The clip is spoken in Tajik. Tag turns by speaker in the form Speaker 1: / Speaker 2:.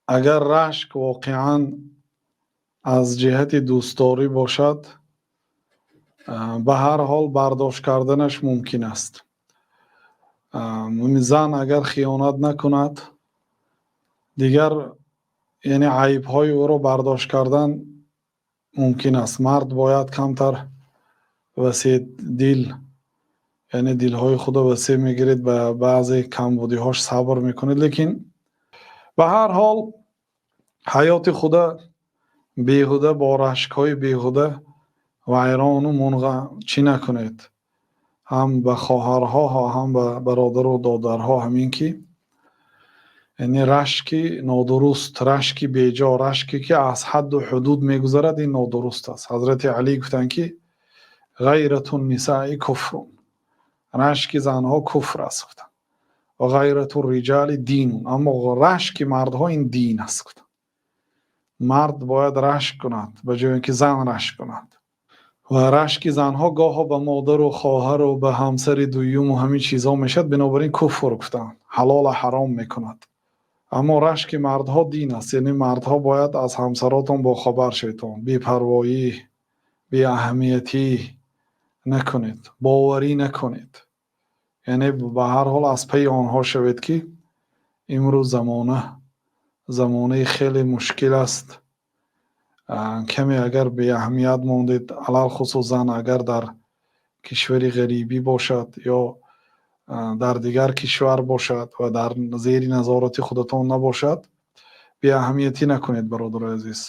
Speaker 1: Агар рашк воқеан аз ҷиҳати дӯстдорӣ бошад, ба ҳар ҳол бардошт карданаш мумкин аст. Зан агар хиёнат накунад, дигар яъне айбҳои ӯро бардошт кардан мумкин аст. Мард бояд камтар васеъдил, яъне дилҳои худро васеъ мегиред, ба баъзе камбудиҳояш сабр мекунед, лекин ба ҳар ҳол ҳаёти худро беҳуда бо рашкҳои беҳуда вайрон ва мунғ чӣ накунед. Ҳам ба хоҳарҳо, ҳам ба бародар ва додарҳо ҳамин ки яъне рашки нодуруст, рашки беҷо, рашке ки аз ҳад ва ҳудуд мегузарад, ин нодуруст аст. Ҳазрати Алӣ гуфтанд ки غيرة النساء كفر, рашки занҳо куфр аст, гуфтанд. Ва غيرة الرجال دين, аммо рашки мардҳо ин дин аст, гуфтанд. Мард бояд рашк кунад ба ҷои инки зан рашк кунад. Ва рашки занҳо гоҳо ба модар ва хоҳар ва ба ҳамсари дуюм ва ҳамин чизҳо мешавад, бинобар ин куфр гуфтанд, ҳалолро ҳаром мекунад. Аммо рашки мардҳо дин аст, яъне мардҳо бояд аз ҳамсаротон бохабар шавед, бепарвоӣ, беаҳамиятӣ накунед, боварӣ накунед. Яъне ба ҳар ҳол аз пайи онҳо шавед, ки имрӯз замона замонаи хеле мушкил аст. Каме агар беаҳамият мондед, алалхусус зан агар дар кишвари ғарибӣ бошад ё дар дигар кишвар бошад ва дар зери назорати худатон набошад, беаҳамиятӣ накунед, бародарои азиз.